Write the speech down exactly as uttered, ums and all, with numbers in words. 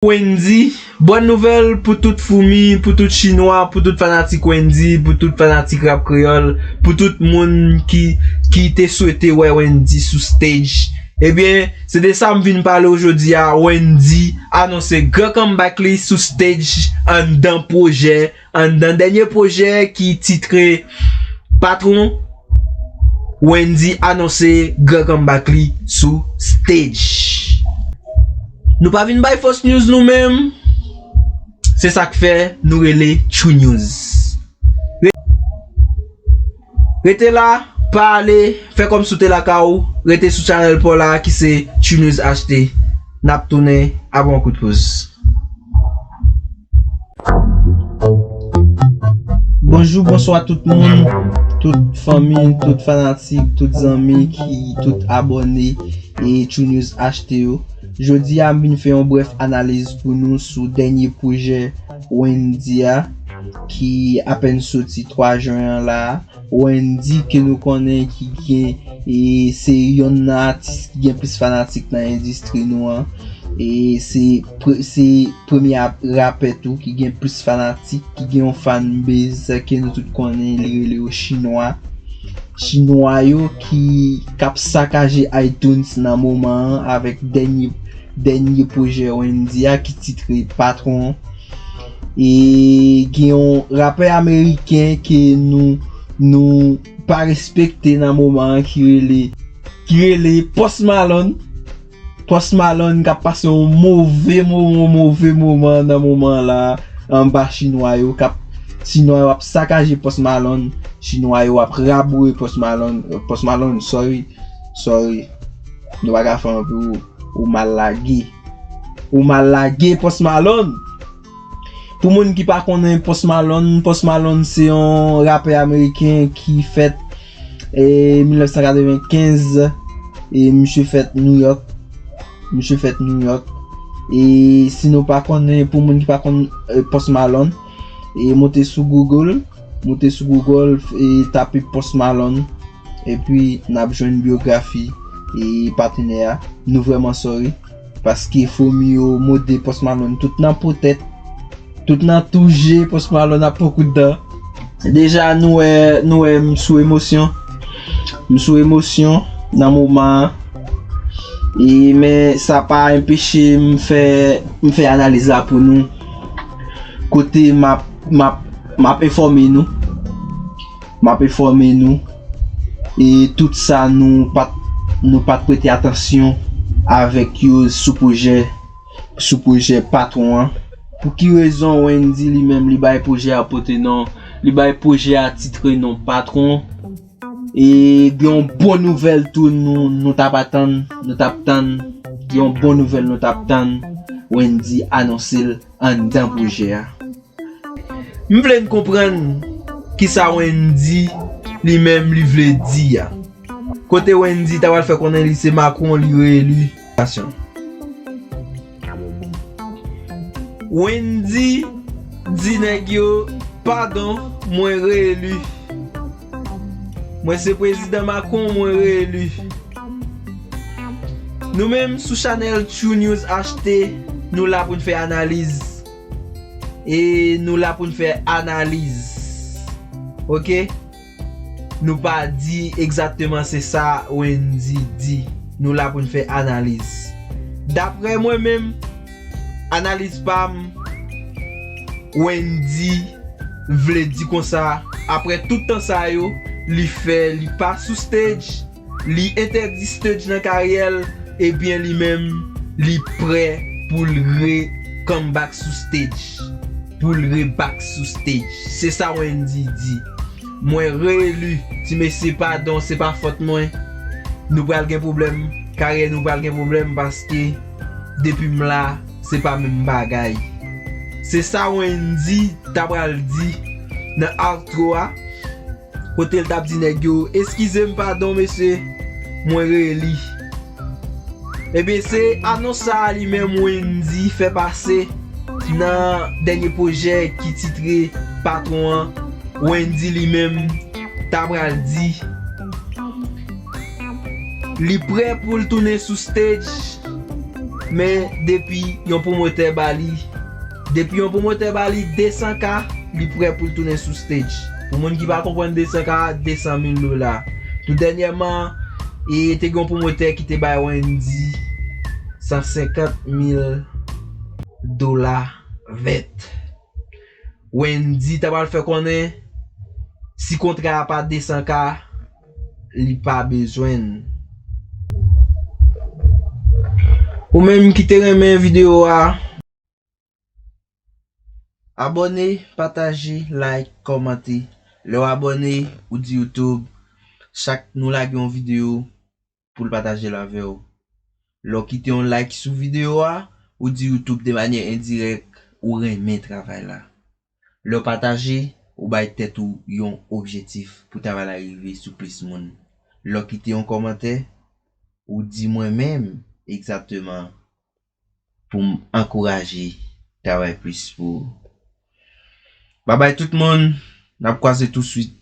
Wendyy, bòn nouvèl pou tout foumi, pou tout chinwa, pou tout fanatik Wendyy, pou tout fanatik rap kreyòl, pou tout moun ki, ki te swete wè Wendyy sou stage. Ebyen, se de sa m vin pale w jodi a. Wendyy anonse gran comeback li sou stage anndan pwojè, anndan dènye pwojè ki titre Patwon. Wendyy anonse gran comeback li sou stage. Nou pa vin bay fos news nou menm. Se sa k fè nou rele True News. Re- Rete la, pa ale, fè kòmsi w te lakay ou, rete sou chanèl pa w la ki se True News H T. N ap tounen apre yon kout poz. Bonjou, bonswa tout moun, tout fanmi, tout fanatik, tout zanmi ki tout abòne e True News H T yo. Jodi a, m vin fè yon brèf analiz pou nou sou dènye pwojè Wendyy a, ki apèn soti twa jen an la. Wendyy ke nou konnen ki gen, e se yonn nan atis ki gen plis fanatik nan endistri nou an. E se pre- se premye ap- rapè tou ki gen plis fanatik, ki gen yon fanbase ke nou tout konnen, li rele yo chinwa. Chinwa yo ki k ap sakaje iTunes nan moman an avèk dènye dènye pwojè Wendyy a ki titre Patwon. E gen yon rapè ameriken ke nou nou pa respekte nan moman an ki rele ki rele Post Malone. Post Malone k ap pase yon move moman, move moman nan moman la anba chinwa yo k ap chinwa yo ap sakaje Post Malone, chinwa yo ap raboure Post Malone, Post Malone, sorry, sorry. Nou pa ka fè anpil, ou, ou mal lage. Ou mal lage Post Malone. Pou moun ki pa konnen Post Malone, Post Malone se yon rapè ameriken ki fèt e mil nèf san katrevenkenz, e misye fèt New York. Misye fèt New York. E si nou pa konnen, pou moun ki pa konn e, Post Malone, e moute sou Google, moute sou Google, e tape Post Malone, epi n ap jwenn byografi e patnè a. Nou vrèman sorry, paske fomi yo mòde Post Malone tout nan po tèt, tout nan tou je Post Malone ap pran kout dan. Deja nou wè, nou wè m sou emosyon. M sou emosyon nan moman an. E, men sa pa enpeche m fè, m fè analiz la pou nou. Kote m ap, m ap, m ap enfòme nou. M ap enfòme nou. E tout sa nou pa t, nou pa t prete atansyon avèk yo sou pwojè, sou pwojè Patwon an. Pou ki rezon Wendyy li menm li bay pwojè a pote non, li bay pwojè a titre non Patwon? E gen yon bon nouvèl tou nou, nou t ap atann, nou t ap tann. Gen yon bon nouvèl nou t ap tann. Wendyy anonse l anndan pwojè a. M vle n konprann kisa Wendyy li menm li vle di a. Kote Wendyy ta pral fè konnen li se Macron, li reeli. Wendyy di nèg yo, padon, mwen reeli. Mwen se prezidan Macron, mwen reeli. Nou menm sou chanèl True News H T, nou la pou n fè analiz. E nou la pou n fè analiz. Oke? Nou pa di egzakteman se sa Wendyy di. Nou la pou n fè analiz. Daprè mwen menm, analiz pa m, Wendyy vle di konsa, apre tout tan sa yo, li fè, li pa sou stage, li entèdi stage nan karyè l, ebyen li menm, li prè pou l re comeback sou stage, pou l re back sou stage. Se sa Wendyy di. Mwen reeli, ti mesye, padon, se pa fòt mwen. Nou pral gen pwoblèm, karyè nou pral gen pwoblèm paske depi m la, se pa menm bagay. Se sa Wendyy ta pral di nan outro a, kote l t ap di nèg yo, eskize m, padon, mesye, mwen reeli. Ebyen, se anons sa a li menm Wendyy fè pase nan dènye pwojè ki titre Patwon an. Wendyy li menm ta pral di li prè pou l tounen sou stage Men depi yon pwomotè ba li, depi yon pwomotè ba li de san K, li prè pou l tounen sou stage. Pou moun ki pa konprann de san K, de san mil dola. Tou dènyèman, e te gen yon pwomotè ki te bay Wendy san senkant mil dola vèt. Wendy ta pral fè konnen si kontra a pa de san K, li pa bezwen l. Ou menm ki te renmen videyo a, abòne, pataje, like, kòmante. Lè w abòne, ou di YouTube, chak nou lage yon videyo, pou l pataje l avè w. Lè w kite yon like sou videyo a, ou di YouTube de manyè endirèk ou renmen travay la. Lè w pataje, ou bay tèt ou yon objektif pou travay la rive sou plis moun. Lè w kite yon kòmantè, ou di mwen menm egzakteman pou m ankouraje travay plis pou ou. Babay tout moun, n ap kwaze touswit